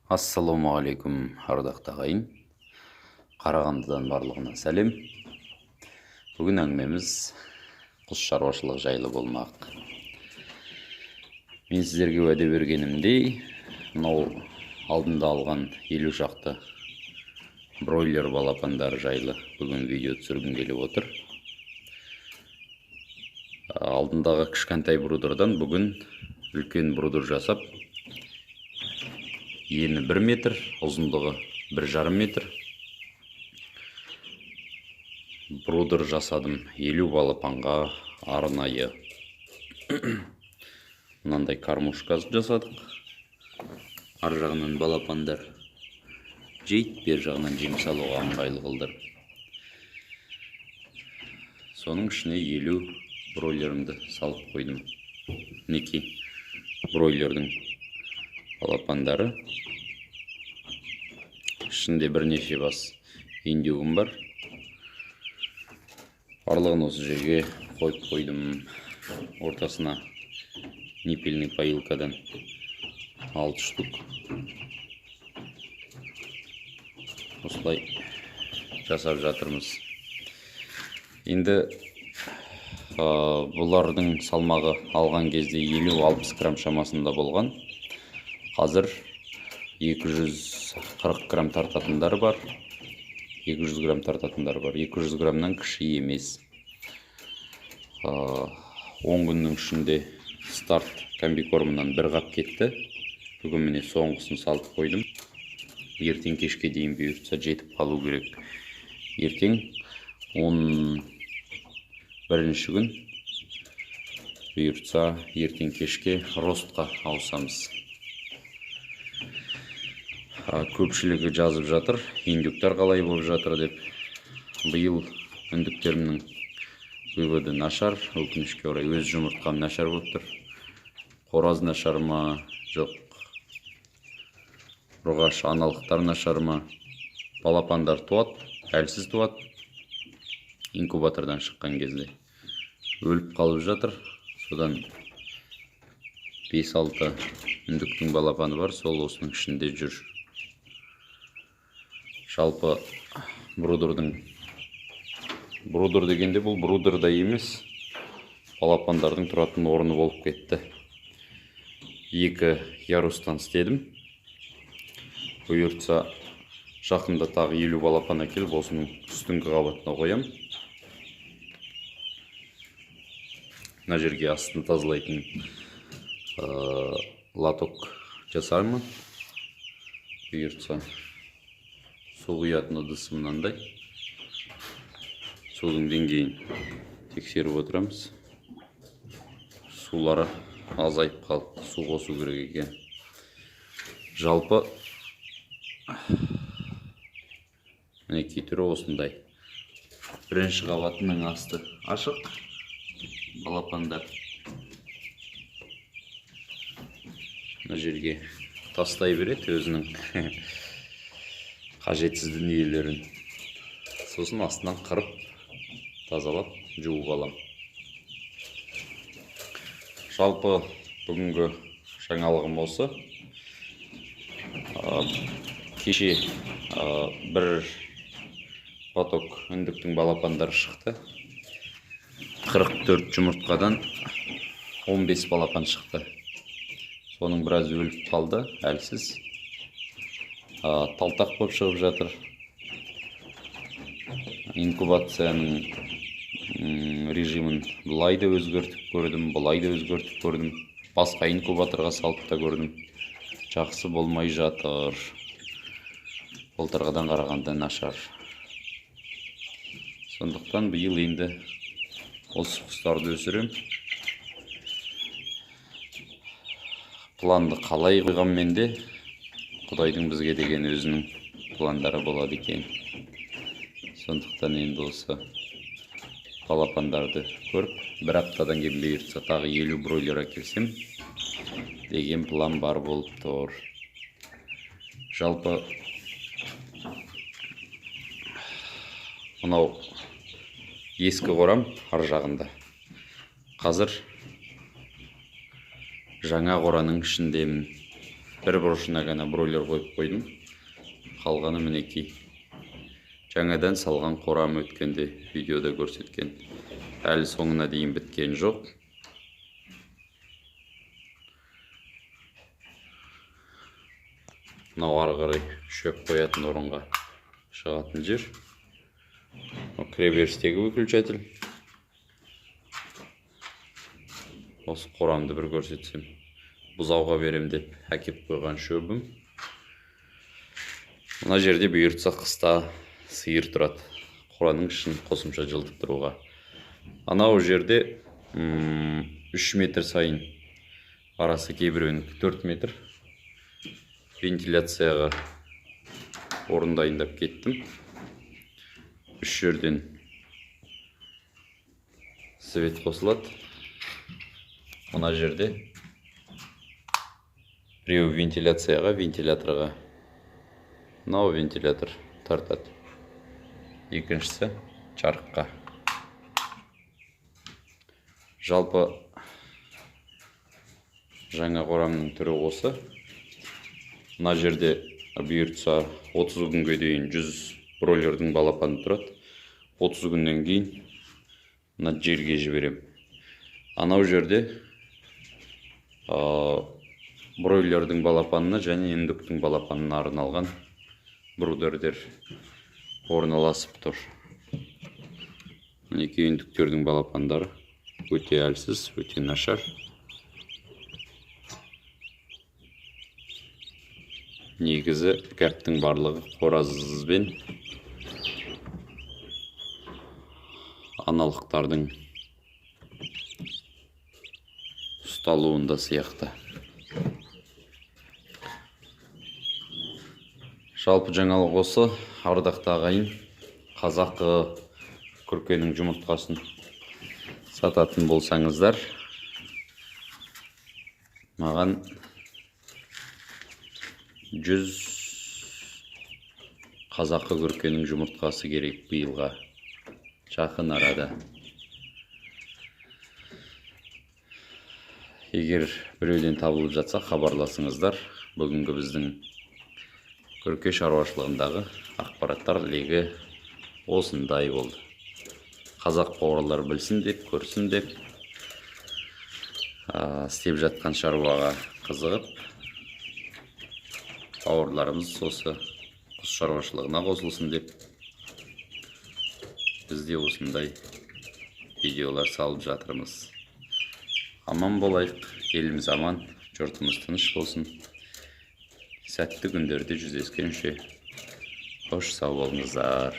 Ассалаумағалейкум, ардақты ағайын. Қарағандыдан барлығына сәлем. Бүгін әңгімеміз құс шаруашылығы жайлы болмақ. Мен сіздерге уәде бергенімдей, мынау алдында алған 50 шақты бройлер балапандары жайлы бүгін видео түсіргім келіп отыр. Алдындағы кішкентай брудердан бүгін үлкен брудер жасап, ені 1 метр, ұзындығы 1,5 метр брудер жасадым 50 балапанға арнайы. Мынандай кормушка жасадық. Ар жағынан балапандар жейді, бер жағынан жем салуға ыңғайлы қылдырып. Соның ішіне 50 бройлерімді салып қойдым. Мінекей бройлердің балапандары. Ішінде бірнеше бас индюгім бар. Барлығын осы жерге қойып қойдым. Ортасына ниппельный поилкадан 6 штук. Осылай жасап жатырмыз. Енді бұлардың салмағы алған кезде 50-60 грамм шамасында болған. Қазір 240 грамм тартатындар бар, 200 грамм тартатындар бар. 200 граммнан кіші емес. 10 күннің ішінде старт комбикормынан бір қап кетті. Бүгін міне соңғысын салып қойдым. Ертең кешке дейін бұйыртса жетіп қалу керек. Ертең 11 күн бұйыртса ертең кешке ростқа ауысамыз. Көпшілігі жазып жатыр, индюктар қалай болып жатыр деп. Биыл үндіктерімнің выводы нашар, өкінішке орай өз жұмыртқам нашар болып тұр. Қораз нашар ма? Жоқ. Ұрғашы аналықтар нашар ма? Балапандар туады, әлсіз туады. Инкубатордан шыққан кезде өліп қалып жатыр. Содан 5-6 үндіктің балапаны бар, сол осының ішінде жүр. Жалпы брудер дегенде бұл брудер да емес, балапандардың тұратын орны болып кетті. 2 ярустан істедім. Бұйыртса жақында тағы 50 балапан әкеліп осының үстіңгі қабатына қоям. Мына жерге астын тазалайтын лоток жасармын. Бұйыртса су құятын ыдысы мынандай. Судың деңгейін тексеріп отырамыз. Сулары азайып қалыпты, су қосу керек екен. Жалпы мінекей түрі осындай. Бірінші қабатының асты ашық. Балапандар мына жерге тастай береді өзінің қажетсіз дүниелерін. Сосын астынан қырып, тазалап, жуып алам. Жалпы бүгінгі жаңалығым осы. Кеше бір поток үндіктің балапандары шықты. 44 жұмыртқадан 15 балапан шықты. Соның біразы өліп қалды, әлсіз. Талтақ болып шығып жатыр. Инкубацияның режимін былай да өзгертіп көрдім, былай да өзгертіп көрдім. Басқа инкубаторға салып та көрдім. Жақсы болмай жатыр. Былтырғыдан қарағанда нашар. Сондықтан биыл енді осы құстарды өсірем. Планды қалай қойғанмен де Құдайдың бізге деген өзінің пландары болады екен. Сондықтан енді осы балапандарды көріп, бір аптадан кейін бұйыртса тағы 50 бройлер әкелсем деген план бар болып тұр. Жалпы мынау ескі қорам ар жағында. Қазір жаңа қораның ішіндемін. Бір бұрышына ғана бройлер қойып қойдым. Қалғаны мінекей. Жаңадан салған қорам өткенде видеода көрсеткен. Әлі соңына дейін біткен жоқ. Мынау ары қарай шөп қоятын орынға шығатын жер. Кіреберістегі выключатель. Осы қорамды бір көрсетсем. Бұзауға берем деп әкеп қойған шөбім. Мына жерде бұйыртса қыста сиыр тұрады. Қораның ішін қосымша жылытып тұруға. Анау жерде 3 метр сайын арасы, кейбіреуінікі 4 метр. Вентиляцияға орын дайындап кеттім. 3 жерден свет қосылады. Мына жерде біреуі вентиляцияға, вентиляторға. Мынау вентилятор тартады. Екіншісі жарыққа. Жалпы жаңа қорамның түрі осы. Мына жерде бұйыртса 30 күнге дейін 100 бройлердің балапаны тұрады. 30 күннен кейін мына жерге жіберем. Анау жерде бройлердің балапанына және индуктың балапанына арналған брудердер орналасып тұр. Мінекей индуктердің балапандары өте әлсіз, өте нашар. Негізі гәптің барлығы қоразбен аналықтардың ұсталуында сияқты. Жалпы жаңалық осы. Ардақты ағайын, қазақы күркенің жұмыртқасын сататын болсаңыздар, маған 100 қазақы күркенің жұмыртқасы керек биылға, жақын арада. Егер біреуден табылып жатса, хабарласыңыздар. Бүгінгі біздің күрке шаруашылығындағы ақпараттар легі осындай болды. Қазақ бауырлар білсін деп, көрсін деп, істеп жатқан шаруаға қызығып, бауырларымыз осы құс шаруашылығына қосылсын деп біз де осындай видеолар салып жатырмыз. Аман болайық, еліміз аман, жұртымыз тыныш болсын. Сәтті күндерде жүздескенше қош сау болыңыздар.